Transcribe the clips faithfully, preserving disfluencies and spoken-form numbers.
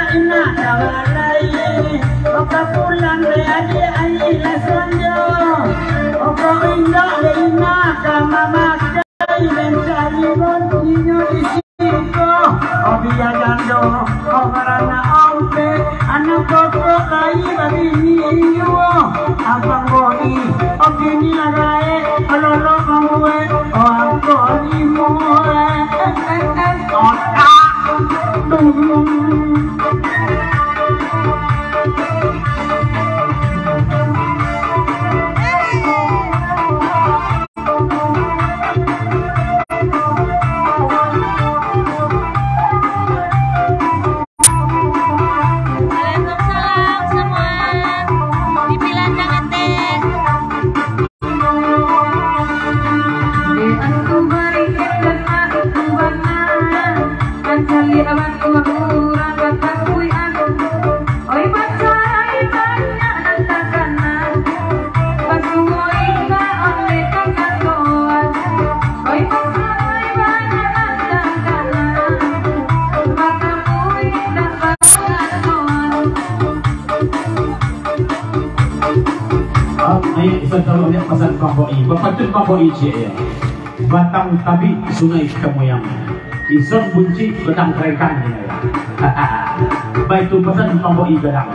Indak ka balai, oka pulang dek adiak ai lah sonjo. Oka indak dek indak ka mamakai mencari bontinyo di siko. Obia jando, obaranak ompek, anak pokok lai babini juo. Abang Boni, obini lah gaek, lolok mambuek, oh angko limo, eh, eh, eh, eh, otak. Waalaikumsalam semua. Dibilang jangan teh. Ah, ayo, ison taruih liek pasan Bang Boi. Bapantun Bang Boi ciek yo. Batang Tabik Sungai Kamoyang. Ison buncik benang kerengkang. Baitu pasan Bang Boi gadang.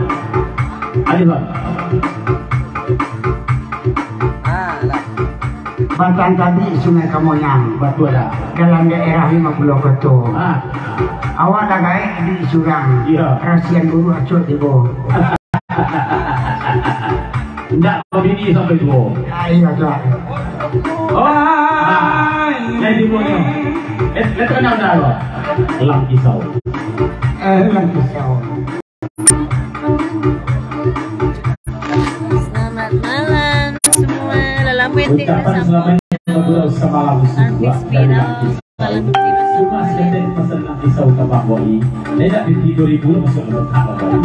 Ayo, Bang. Batang Tabik Sungai Kamoyang. Batua dah. Dalam daerah Limo Puluah Koto. Ah. Awak lah gaek di surang. Iyo. Kasian guru acuak tibo. Indak babini sampai tuo. Ah, iyo, tuo. Oh, jadi bunyi. Eh, eh, terkenal dah lo. Lang Kisau. Eh, Lang Kisau. Selamat malam semua. Lah lamo ente ucapan selamat bergurau semalam sebuah dari Lang Kisau. Cuma seketek pesan Lang Kisau ka Bang Boi. Tidak di tiga ribu masuk ke Bang Boi.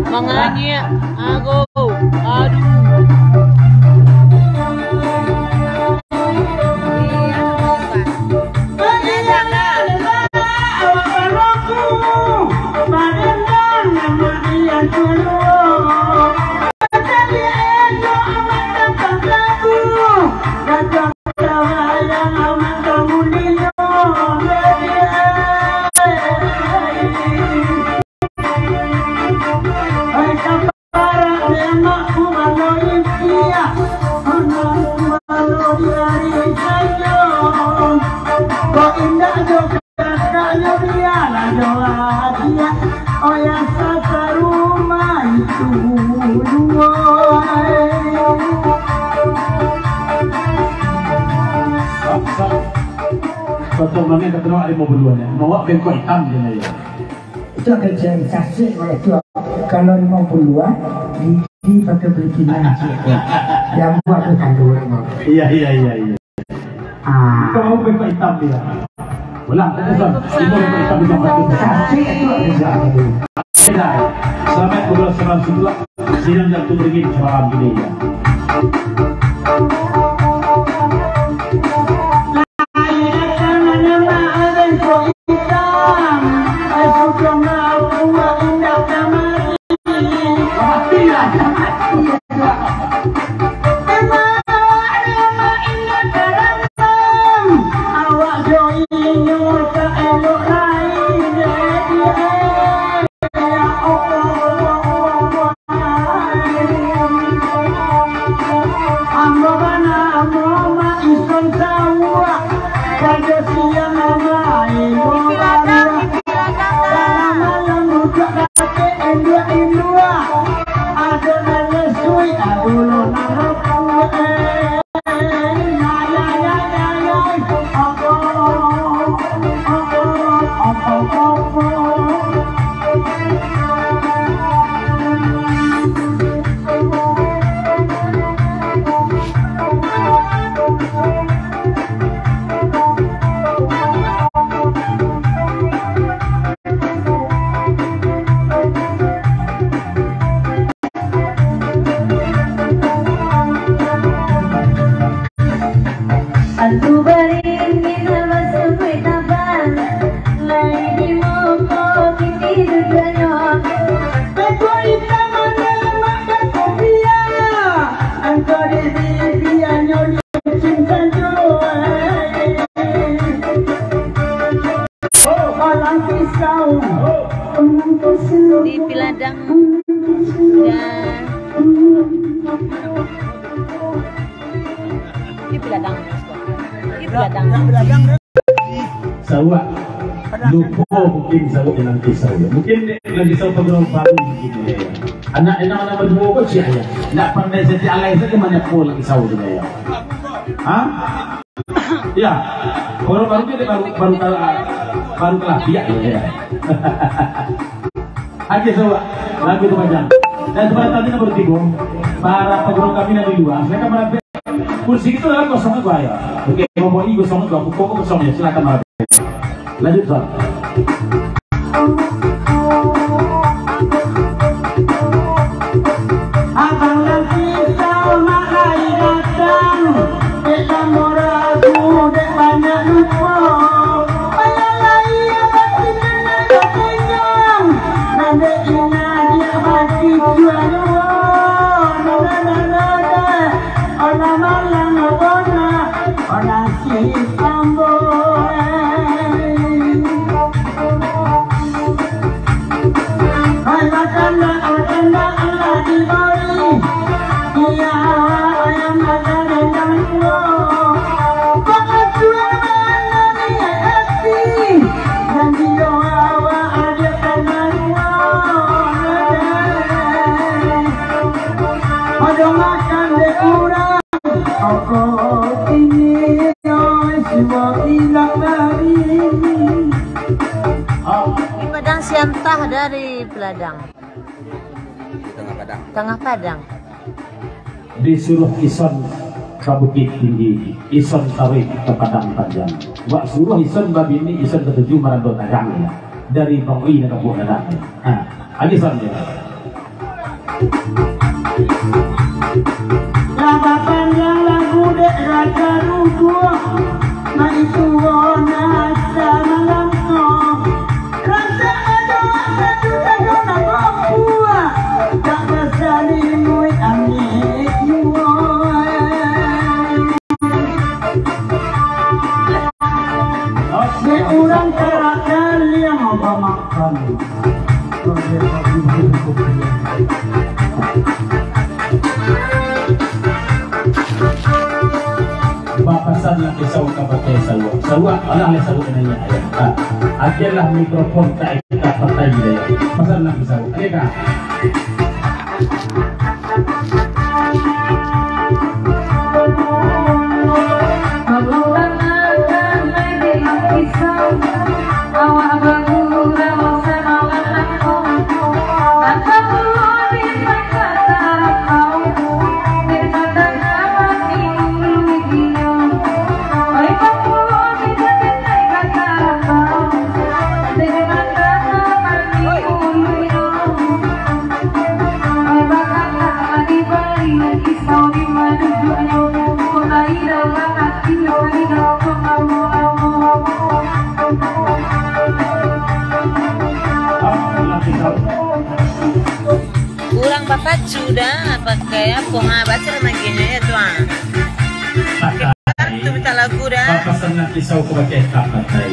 Manganyik, ago, aduh. Contoh mangga kata awak limo puluahan, ya. Mawak bengkok itam je lah, ya. Itu akan jadi saksi oleh tu. Kalau limo puluahan, di, di pakai beli kina cik. Yang buat tu tandu orang. Iya, iya, iya, iya. Ah. Kau mau bengkok itam dia. Ulang, kata Son. Limo bengkok itam dia. Saksi itu ada siapa tu? Selamat berdoa salam setelah sidang dan tumringin semalam ini, ya. Ambo banamo Mak Ison Sawah, karajo siang mamain bola. Tangah malam buka dapek induak-induak, ado nan lesuik, ado lo nan rapuak, eh. Antu baringin basukuik tapan, Sauak. Lupo mungkin sauak Langkisau. Mungkin Langkisau pagurau baru mungkin, ya. Anak, anak, anak baduo ko ciek, ya. Ndak pandai setiap alai sajo manyapo Langkisau tu, ya. Ha? Ya. Baru, baru dia baru, baru kalah, baru kalah biak, ya. Oke, coba. Lagu tu panjang. Dan sebentar tadi nomor tiga. Para pagurau kami nan di lua, silakan merapat. Kursi itu adalah kosong itu, ayo. Oke, bawa kosong itu, aku kosong ya, silakan merapat. Lanjut, Bang. Abang Langkisau mak lai datang, dek lamo ragu, dek banyak lupo. Payah lai abang tinggal nan kenyang, nan dek ingat dia bagi jual. Nada, nada, nada, olah malang bona, olah si ambo. Hai, makan dah, makan dah, alah dibari. Iya, ayam makan rendang dulu. Bapak jual mana ni, hati? Dan dia awak ada tangan dua. Ada makan dek kurang. Pokok ini, oi, sudah hilang dari. Di Padang Siantah dari Peladang. Di Tangah Padang. Tangah Padang. Disuruah ison ka Bukik Tinggi, ison kawin ka Padang Panjang. Wak suruah ison babini, ison katuju marando tagang, ya. Dari Bang Ui nak kabuak dadak, ya. Ha, agi ison, ya. Lah bapanjang lagu dek Raja Ruguah, maitu asa malangko. Rasa ado satu ado nak bapuak, tak basalimuik amik juo. Dek urang karak kaliang bamakan. Bapasan Langkisau ka pakai sauak. Sauak, alah, alah, sauak nanya, ya. Ha. Agiahlah mikrofon ka Eka Patai, ya. Pasan Langkisau. Eka. Urang bapacu dah, pakai apo, ha, baca lagi nyo ya tu, ha. Pakai tu minta lagu dah. Bapasan Langkisau ka pakai Eka Patai.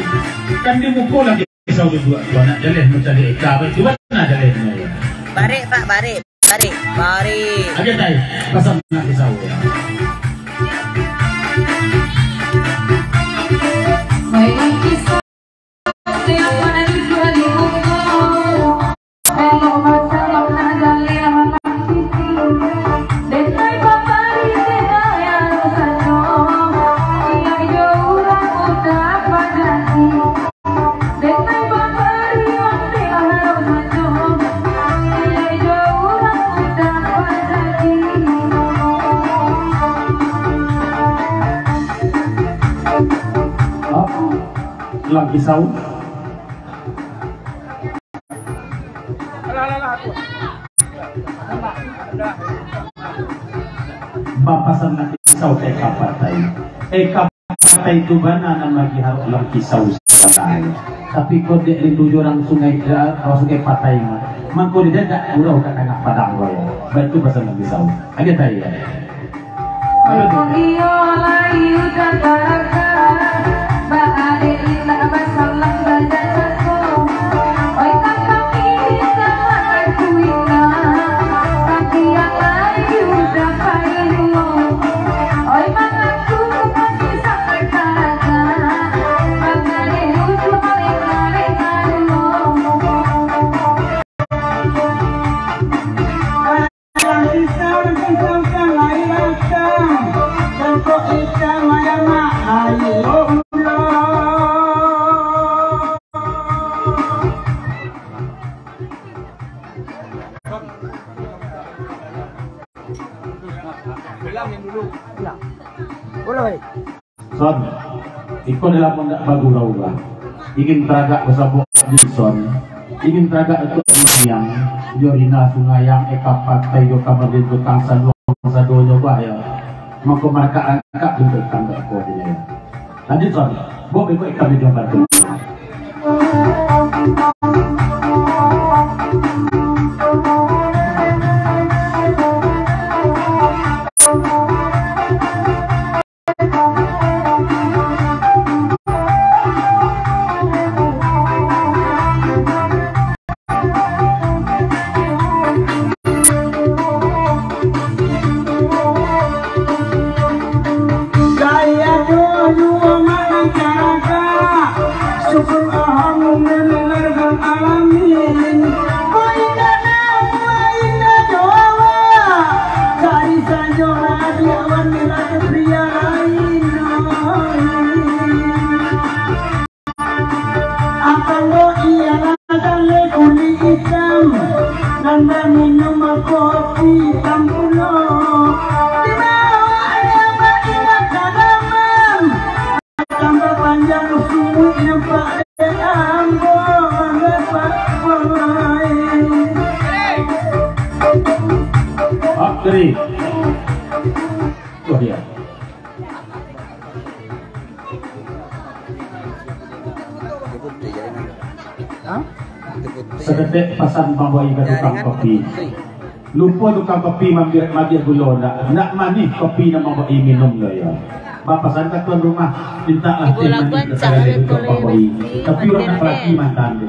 Kan di muko Langkisau duduak tu, anak jaleh mancari Eka, apa itu, mana jaleh nyo ya? Barek, Pak, barek. Barek, barek. Agiah, Tai. Pasan Langkisau. Langkisau. Bapasan Langkisau ka Eka Patai. Eka Patai tu bana nan lagi harok Langkisau sabananyo. Tapi kok dek rindu jo urang Sungai, eh, urang Sungai Patai mah. Mangko didadak urang ka Tangah Padang ko yo. Baitu pasan Langkisau. Agiah, Tai, ya. Oi, kok iyo lai udah taraka, ba-adek indak basalam bajajaso. Oi, kakak ini sama aku indak, tapi yang lain udah pai luo. Oi, mangaku kaki sampai taraka, Iko adalah pun dak bagurau lah. Ingin taragak basabok Dison. Ingin taragak itu yang jo Rina Sungai yang eka patai jo kamar di tukang saluang sadonyo bah ya. Mangko marangkak-rangkak untuk tangga ko dini. Lanjut, Son. Buat berikut kami gambar tu. Gaya dulu masyarakat, syukur alhamdulillah alamin. Kok indah nama, indah doa, cari sajo hadiah wan mila pria lain. Akang ko ialah jaleh kulik itam, nan baminum kopi itam pulo. Dibawa ayam baindak ka damam, tambah panjang sumuik nampak dek ambo, ambo pakai. Hak diri. Tuh dia. Saketek pasan pambuai ka tukang kopi. Lupo tukang kopi maambiak, maambiak gulo, ndak, ndak manih kopi nan pambuai minum lo yo. Bapasan ka tuan rumah, mintaklah teh manih ka tukang kopi. Tapi urang ndak parati mantan tu.